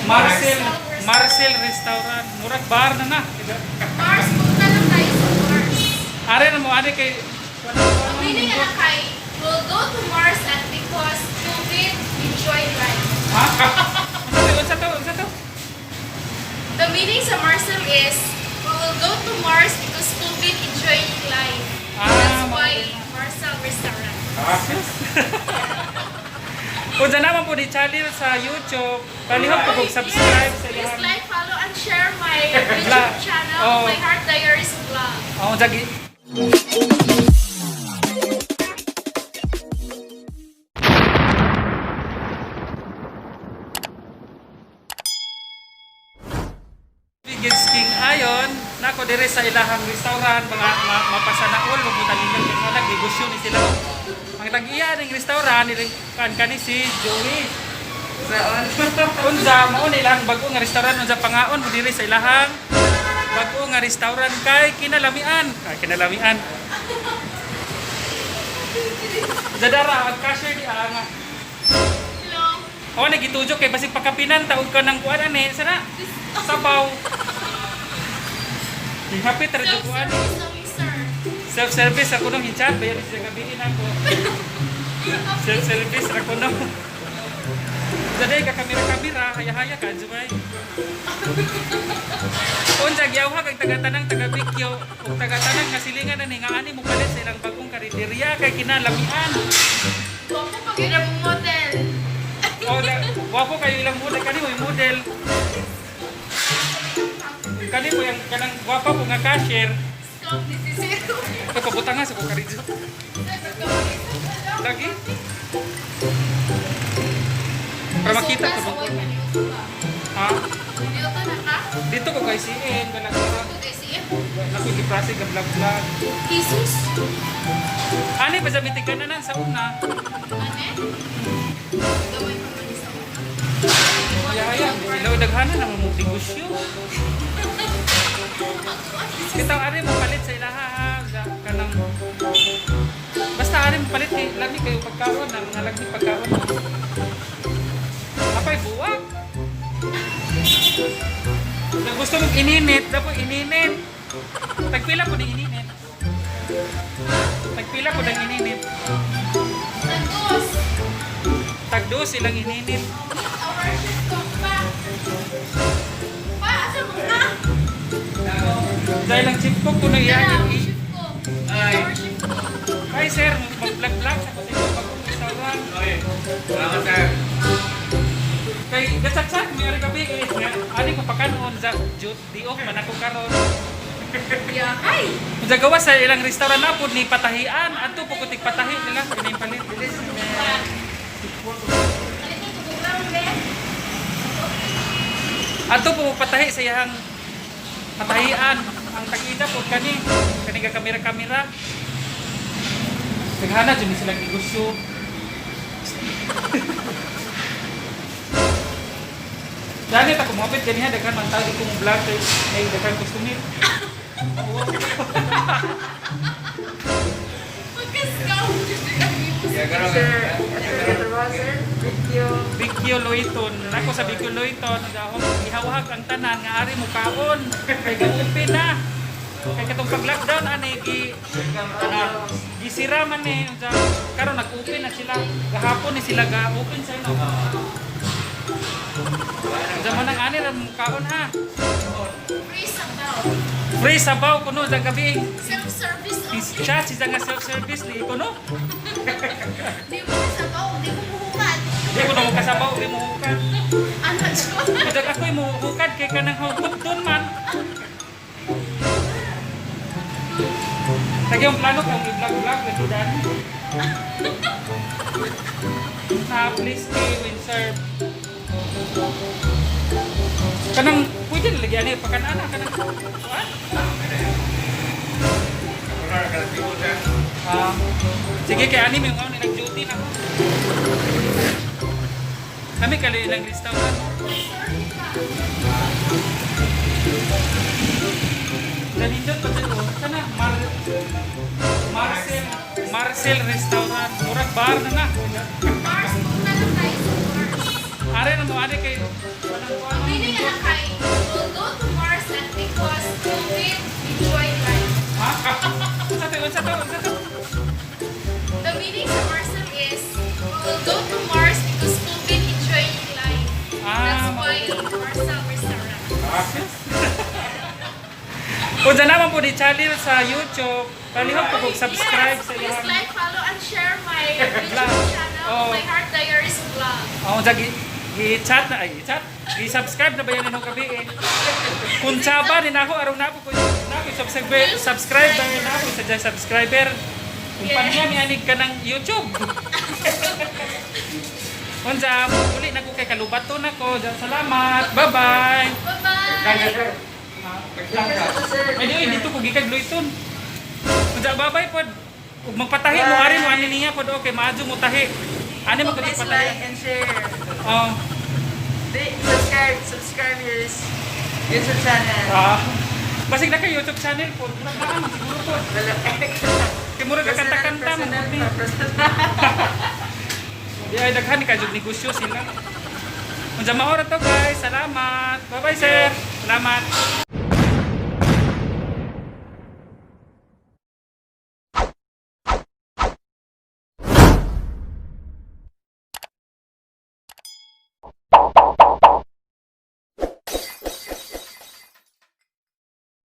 Marcel Marcel Restaurant. Murag bar na na. Mars, punta lang tayo sa Mars. Are na mo ani kay Ang meaning na kay, we'll go to Mars and because COVID, enjoy life. Ha? Unsa to? Unsa to? Unsa to? The meaning sa Marcel is, we will go to Mars because COVID, enjoying life. Ah, That's why Marcel Restaurant. Unsa naman po ni channel sa YouTube. Palihog po kog subscribe sa Please ilang. Like, follow, and share my YouTube channel, Oh. My Heart Diaries Vlog. Oh, jagi. Gigs King ayon nako dire sa ilahang restaurant mga mapasanaol mabutan nila kay wala negosyo ni sila. Ang tag-iya ning restaurant ni kan kani si Joey. Unsa mao ni ilang bag-o nga restaurant, unsa pangaon mo diri sa ilahang bag-o nga restaurant kay kinalamian, kay kinalamian. Zadara ang cashier di ang Hello. Oh, nagitudyo kay basig pakapinan taog ka ng kuan ani sana sabaw. Hapit ra jud kuan. Self-service na mi, sir. Self service ako nung hinchat bayan siya gabiin ako. Self service ra kuno. Daday ka kamera-kamera, haya-haya ka jumay. Unsa giyawha kag taga-tanang taga Bikyo ug taga-tanang nga silingan ani nga ani mo palit sa ilang bagong karinderya kay kinalamian. Gwapo pag yun ang model. O wapo kayo ilang model kani mo yung model. Kani mo yung kanang gwapa po nga cashier. Scam, this is it. Kay pabutangan sa ko karidyo. Lagi. Para makita ko ba? Ha? Niluto na ka? Dito ko kay CN balag ka. Ito kay CF. Ako giprase ka vlog vlog. Jesus. Ani pa sa bitikan na sa una. Ane? Gamay pa man sa una. Haya haya, ilaw daghanan ang mo negosyo. Bitaw ari mo palit sa ilaha ha, sa kanang basta ari mo palit kay lami kayo pagkaon ang mga lagi pagkaon. Apay buwak. Kung gusto mong ininit, dapat ininit. Tagpila ko ng ininit. Tagpila ko ng ininit. Tagos. Tagdos ilang ininit. Meet our shift ko pa. Pa, asa mo na? Dahil ang chip ko kuno iya. Tara, shift ko. Meet our shift ko. Hi sir, mag-vlog-vlog sa ko sa inyong bagong restaurant. Okay. Salamat, sir. Kay gatsat-tsat may ari gabi eh. Nga, ani ko pakanon sa jut di off man ako karon. Yeah. Ay! Unsa gawa sa ilang restaurant na pud ni patahian adto po kutig patahi nila kini palit. Pa. Alin ito, lang, be? Adto po patahi sa iyang patahian ang tag-ida po kani kani ga kamera-kamera. Daghana jud ni sila negosyo. Dani ta kumapit ganiha daghan man tao di ko mo vlog kay ay daghan customer. Oo. Pagka-scam. Yeah, karon. Sir, sir, thank you. Bikyo Loiton. Nako sa Bikyo Loiton, nagahong gihawhag ang tanan nga ari mo kaon. Kay ga-open na. Kay katong pag-lockdown ani gi gisira man ni unsa karon nag-open na sila. Gahapon ni sila ga-open sa ino. Unsa man ang ani ra mo kaon ha. Free sabaw. Free sabaw kuno sa gabi. Self-service only. Siya siya nga self-service ni kuno. Di mo kasabaw, di mo muhukad. Di ko na mo kasabaw, di mo hukad. Ano, Diyos? Kung ako'y mo hukad kay kanang hukod man. Lagi yung plano kung i-vlog-vlog lagi dani. Na please stay when serve. Kanang pwede na lagi ani pakanana kanang kuan. Ah, sige kay ani may mga nag-duty na ako. Kami kali ilang restaurant. Nanindot pa dito. Sana Marcel Marcel Restaurant. Murag bar na na. Mars, punta lang tayo sa Mars. Are na mo ani kay walang kuan. Marcel Restaurant. Kung dyan naman po ni channel sa YouTube, palihog po kung subscribe Yes, sa please iyang like, follow, and share my YouTube Vlog. channel, Oh. My Heart Diaries Vlog. Oh, dyan gi-chat na ay chat. Gi-subscribe na ba yan ninyo gabi eh. Kung tsaba ni nako araw na po ko na ko subscribe subscribe ba na ako sa dyan subscriber. Kumpanya mi anig ka ng YouTube. Unsa uli na ko kay kalubaton ako. Salamat. Bye-bye. Bye-bye! Thank you, sir. Thank you, Sir. Ay di oy, dito ko gikag Luiton. Unsa bye-bye pod. Ug magpatahi mo ari mo ani niya pod okay maadyo mo tahi. Ani mo Please patahi. like and share. Oh. Subscribe, subscribe his YouTube channel. Ah. Basig na kay YouTube channel po. Nagdaan siguro po. Wala. Kay murag kanta-kanta man Personal gud ni. pa, personal. Di ay daghan ni kay negosyo sila. Unsa maora to, guys. Salamat. Bye-bye, sir. Salamat.